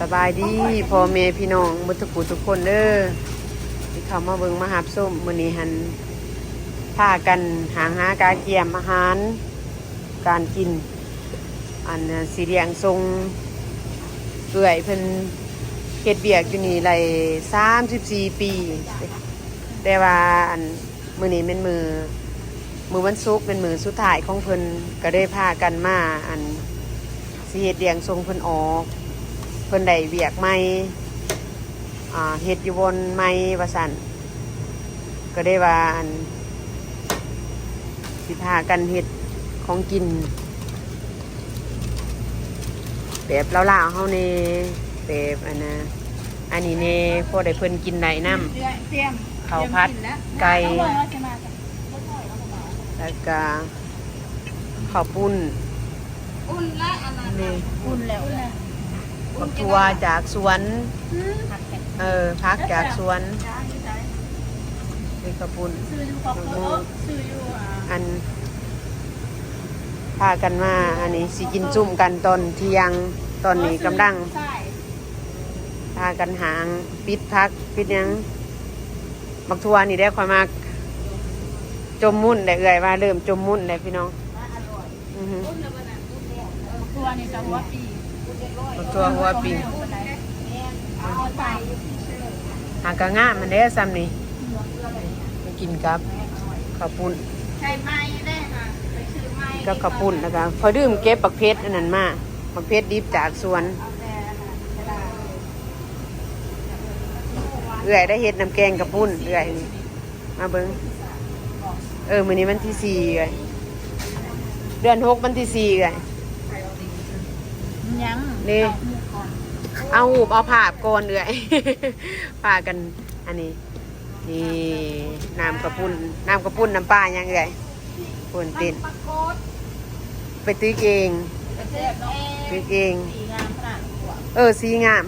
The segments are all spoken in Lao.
ສະບາຍດີພໍ່ແມ່ພີ່ນ້ອງເບິດທຸກຜູ້ທຸກຄົນເດີ ທີ່ເຂົ້າມາເບິ່ງມາຮັບຊົມ. ມື້ນີ້ຫັ້ນພາກັນຫາງຫາກະກຽມອາຫານການກິນ ອັນ ຊິລ້ຽງສົ່ງເອື້ອຍເພິ່ນເຮັດວຽກຢູ່ນີ້ໄດ້ສາມສິບສີ່ປີ ແຕ່ວ່າ ອັນ ມື້ນີ້ແມ່ນມື້ ມື້ວັນສຸກ ແມ່ນມື້ສຸດທ້າຍຂອງເພິ່ນ ກໍເລີຍພາກັນມາ ອັນ ຊິເຮັດລ້ຽງສົ່ງເພິ່ນອອກ ເພິ່ນໄດ້ວຽກໃໝ່ ອ່າ ເຮັດຢູ່ບ່ອນໃໝ່ວ່າຊັ້ນ ກໍເລີຍວ່າ ອັນ ຊິພາກັນເຮັດຂອງກິນແບບລາວໆເຮົາແດ່ ແບບ ອັນນ່າ ອັນນີ້ແດ່ ພໍໄດ້ເພິ່ນກິນໄດ້ນຳ ເອີຍ ຕຽມ ເຂົ້າຜັດ ຕຽມກິນແລ້ວ ໄກ່ ເອົາເບິ່ງວ່າຊິມາ ແລ້ວກະເຂົ້າປຸ້ນ ອຸ່ນລະອັນນັ້ນ ນີ້ ອຸ່ນແລ້ວ ອຸ່ນແລ້ວ ບັກຖົ່ວຈາກສວນ ອືມ ເອີ ຜັກຈາກສວນ ຈ້າ ຢູ່ໃສ ນີ້ເຂົ້າປຸ້ນ ຊື້ຢູ່ຄອກໂພ ຊື້ຢູ່ ອ່າ ອັນ ພາກັນມາ ອັນນີ້ຊິກິນຈຸ້ມກັນຕອນທ່ຽງ ຕອນນີ້ກຳລັງ ພາກັນຫາງ ປິດຜັກ ປິດຫຍັງ ບັກຖົ່ວນີ້ແຫຼະຂ້ອຍມັກ ຈົມມຸ່ນແຫຼະ ເອື້ອຍວ່າເລີ່ມຈົມມຸ່ນແຫຼະພີ່ນ້ອງ ອືຮຶ ຖົ່ວນີ້ກໍຫົວປີ ບັກຖົ່ວຫົວປີ ຫາກະງາມຫັ້ນແຫຼະ ສ່ຳນີ້ ໄປກິນກັບເຂົ້າປຸ້ນ ກັບເຂົ້າປຸ້ນ ແລ້ວກະຂ້ອຍລືມເກັບບັກເຜັດອັນນັ້ນມາ ບັກເຜັດດິບຈາກສວນ ເອື້ອຍໄດ້ເຮັດນ້ຳແກງເຂົ້າປຸ້ນ ເອື້ອຍນີ້ ມາເບິ່ງ ເອີ ມື້ນີ້ວັນທີສີ່ ເອື້ອຍ ເດືອນຫົກ ວັນທີສີ່ ເອື້ອຍ ຍັງ ນີ້ ເອົາຮູບເອົາພາບກ່ອນ ເອື້ອຍ ພາກັນ ອັນນີ້ ນີ້ ນ້ຳເຂົ້າປຸ້ນ ນ້ຳເຂົ້າປຸ້ນ ນ້ຳປາຫຍັງ ເອື້ອຍ? ປຸ້ນເຕັ້ນ ໄປຕຶກເອງ ຕຶກເອງ ເອີ ສີງາມ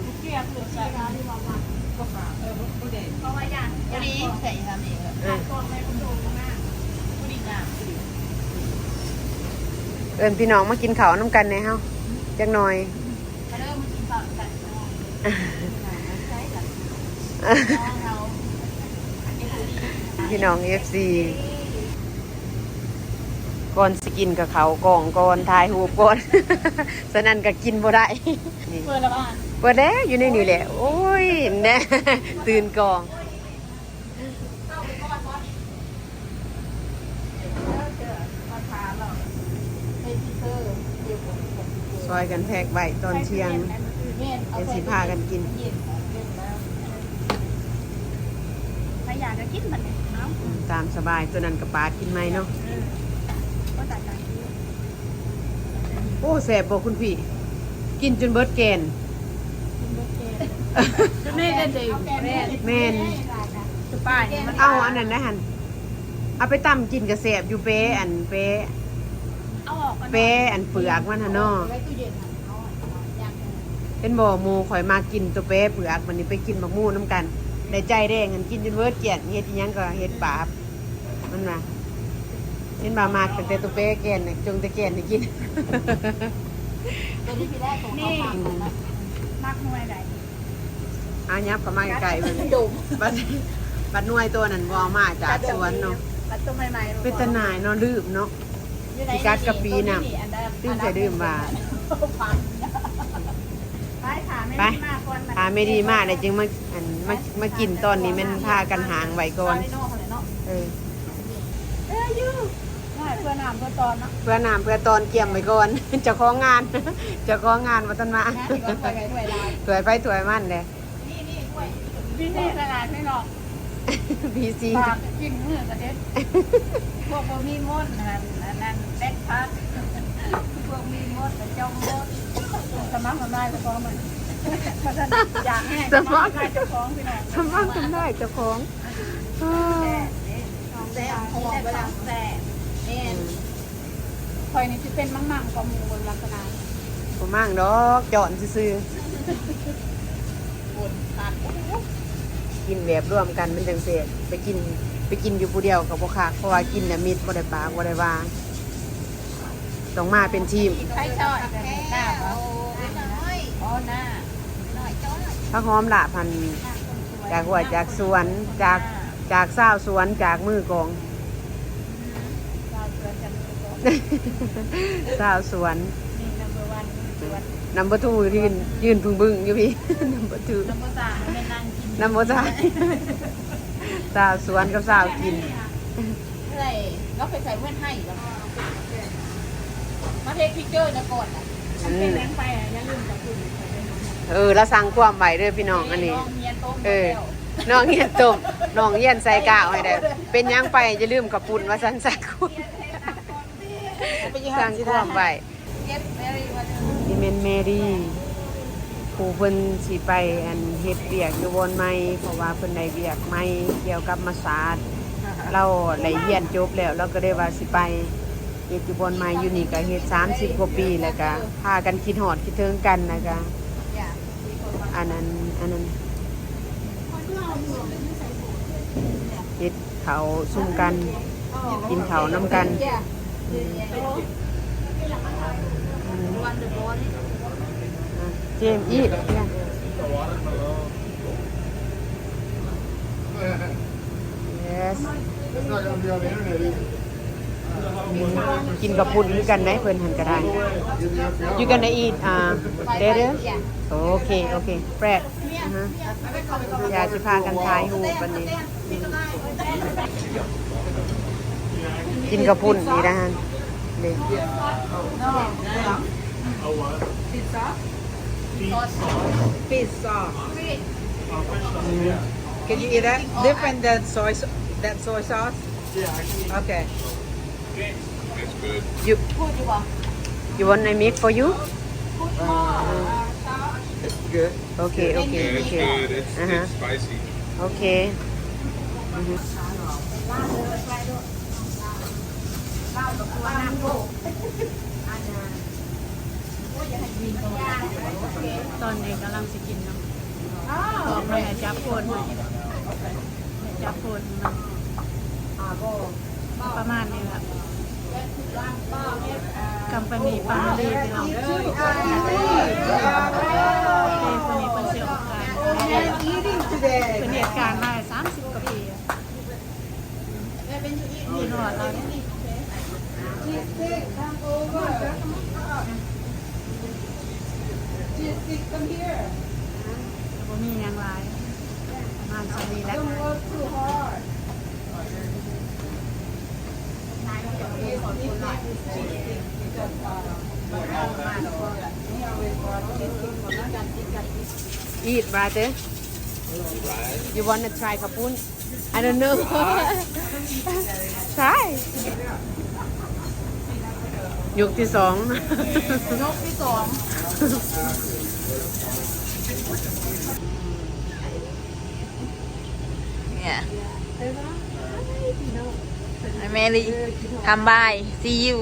ເອີ້ນພີ່ນ້ອງມາກິນເຂົ້ານຳກັນແດ່ເຮົາ ຈັກໜ່ອຍ ພີ່ນ້ອງເອັຟຊີ ກ່ອນຊິກິນກໍເຂົ້າກ້ອງກ່ອນ ຖ່າຍຮູບກ່ອນ ສະນັ້ນກໍກິນບໍ່ໄດ້ ນີ້ ເປີດແລ້ວບໍ່? ເປີດແລ້ວ ຢູ່ໃນນີ້ແຫຼະ ໂອ້ຍ ແນ່ ຕື່ນກ້ອງ ຊ່ອຍກັນແພັກໄວ້ຕອນທ່ຽງ ດຽວຊິພາກັນກິນ ໃຜຢາກກໍກິນບັດນີ້ເນາະ ອືມ ຕາມສະບາຍ ຕົວນັ້ນກໍປາດກິນໃໝ່ເນາະ ເອີ ບໍ່ຕາຍຕາຍ ໂອ້ ແຊບບໍ່ຄຸນພີ່? ກິນຈົນເບິດແກ່ນ ກິນເບິດແກ່ນ ແມ່ນ ແມ່ນ ເອົາອັນນັ້ນນະຫັ້ນ ເອົາໄປຕຳກິນກໍແຊບຢູ່ ແປ ອັນ ແປ ເອົາອອກ ແປ ອັນເປືອກມັນຫັ້ນເນາະ ເອົາໄວ້ຕູ້ເຢັນຫັ້ນ ເອົາ ເຫັນບໍ່ ໝູ່ຂ້ອຍມັກກິນຕົວແປເປືອກ ບັດນີ້ໄປກິນໝາກໝູນຳກັນ ໄດ້ໃຈແດງຫັ້ນ ກິນຈົນເບິດແກ່ນ ເຮັດອີ່ຫຍັງກໍເຮັດບາບ ມັນວ່າ ເຫັນວ່າມັກຕັ້ງແຕ່ຕົວແປແກ່ນ ຈົ່ງແຕ່ແກ່ນໃຫ້ກິນ ຕົວນີ້ພີ່ແລກ ຕົວເຮົາມັກ ມັກໜ່ວຍໃດ ອາ ຫຍັບເຂົ້າມາໃກ້ໆ ເບິ່ງ ດົມ ບັດ ບັດໜ່ວຍຕົວນັ້ນບໍ່ເອົາມາຈາກສວນເນາະ ບັດຕົວໃໝ່ໆ ເປັນຕາໜ່າຍເນາະ ລືມເນາະ ຢູ່ໃນ ຊິກັດກະປີນຳ ຕື່ມໃສ່ດື່ມວ່າ ໄປ ຖ້າແມ່ດີມາກ່ອນ ຖ້າແມ່ດີມາແລ້ວຈຶ່ງມາ ອັນ ມາ ມາກິນ ຕອນນີ້ແມ່ນພາກັນຫາງໄວ້ກ່ອນ ເອີ ເອີ ຢູ່ ເພື່ອນ້ຳເພື່ອຕອນເນາະ ເພື່ອນ້ຳເພື່ອຕອນກຽມໄວ້ກ່ອນ ເຈົ້າຂອງງານ ເຈົ້າຂອງງານບໍ່ທັນມາ ຖ້ວຍໃຜຖ້ວຍມັນແຫຼະ ນີ້ ນີ້ ຖ້ວຍ ບີຊີຂະໜາດນີ້ເນາະ ບີຊີ ປາກກິນມື້ກະເດັດ ພວກບໍ່ມີມົນຫັ້ນ ອັນນັ້ນແບັກພັດ ພວກມີມົນກະຈອມມົນ ສະໝັກສະໝາຍເຈົ້າຂອງມັນ ວ່າຊັ້ນ ຢາກແຮງ ສະໝັກສະໝາຍເຈົ້າຂອງ ພີ່ນ້ອງ ສະໝັກສະໝາຍເຈົ້າຂອງ ແຊບເດ້ ແຊບ ຂອງແຊບ ແມ່ນ ຂ້ອຍນີ້ຊິເປັນມັງໆ ກວ່າໝູ່ ເບິ່ງລັກສະນະ ບໍ່ມັງດອກ ຈອນຊື່ໆ ຄົນຕັດ ໂອ້ໂຫ ກິນແບບລວມກັນມັນຈັ່ງແຊບ ໄປກິນ ໄປກິນຢູ່ຜູ້ດຽວກໍບໍ່ຄັກ ເພາະວ່າກິນແລ້ວມິດ ບໍ່ໄດ້ປາກ ບໍ່ໄດ້ວ່າ ຕ້ອງມາເປັນທີມ ໃຜຊ່ອຍ ໜ້າບໍ່? ອໍ ໜ້າ ນ້ອຍ ຜັກຫອມລາບຫັ້ນ ຈາກຫ້ວຍຈາກສວນ ຈາກ ຈາກຊາວສວນ ຈາກມືກອງ ຊາວສວນ number two ຢືນ ຢືນບຶ້ງໆຢູ່ພີ້ number two ນຳບໍ່ສ້າງ ຊາວສວນກັບຊາວກິນ. ເອີ ລາວສັ່ງຄວາມໄວ້ເດີພີ່ນ້ອງ ອັນນີ້ ນ້ອງຮຽນຕົ້ມ ເອີ ນ້ອງຮຽນຕົ້ມ ນ້ອງຮຽນໃສ່ກ້າວໃຫ້ແດ່ ເປັນຫຍັງໄປຢ່າລືມເຂົ້າປຸ້ນວ່າຊັ້ນ ສັ່ງຄວາມ ສັ່ງຄວາມໄວ້. ນີ້ແມ່ນແມຣີ ຜູ້ເພິ່ນຊິໄປ ອັນ ເຮັດວຽກຢູ່ບ່ອນໃໝ່ ເພາະວ່າເພິ່ນໄດ້ວຽກໃໝ່ກ່ຽວກັບມາສາດ ລາວໄດ້ຮຽນຈົບແລ້ວ ລາວກໍເລີຍວ່າຊິໄປເຮັດຢູ່ບ່ອນໃໝ່ ຢູ່ນີ້ກໍເຮັດສາມສິບກວ່າປີ ແລ້ວກໍພາກັນຄິດຮອດຄິດເຖິງກັນ ແລ້ວກໍ ອັນນັ້ນ ອັນນັ້ນ ເຮັດເຂົ້າຊຸມກັນ ກິນເຂົ້ານຳກັນ. James, eat. Yeah. Yes. ກິນເຂົ້າປຸ້ນຄືກັນໄດ໋ ເພິ່ນຫັ້ນກໍໄດ້. You gonna eat, uh, later? Okay, okay. Bread. ອ່າຮະ ຢາກຊິພາກັນຖ່າຍຮູບບັດນີ້ ກິນເຂົ້າປຸ້ນນີ້ນະ ນີ້ Fish sauce. Can you eat that? Different than soy s-, than soy sauce? Okay. You, you want I make for you? It's good. Okay, okay, okay. It's spicy. Okay. ຕອນນີ້ກຳລັງຊິກິນເນາະ ບອກແມ່ຈັບໂພນໃຫ້ ຈັບໂພນໃຫ້ ປະມານນີ້ລະ company family ພີ່ນ້ອງ ເອີ ຄົນນີ້ເພິ່ນຊິອອກການ ເພິ່ນເຮັດການມາສາມສິບກວ່າປີ ບໍ່ມີຫຍັງຫຼາຍ ປະມານສ່ຳນີ້ແຫຼະ. อีท brother, you wanna try ເຂົ້າປຸ້ນ? I don't know. Try. ຍົກທີສອງ ຍົກທີສອງ. Yeah. Mary, come by. See you.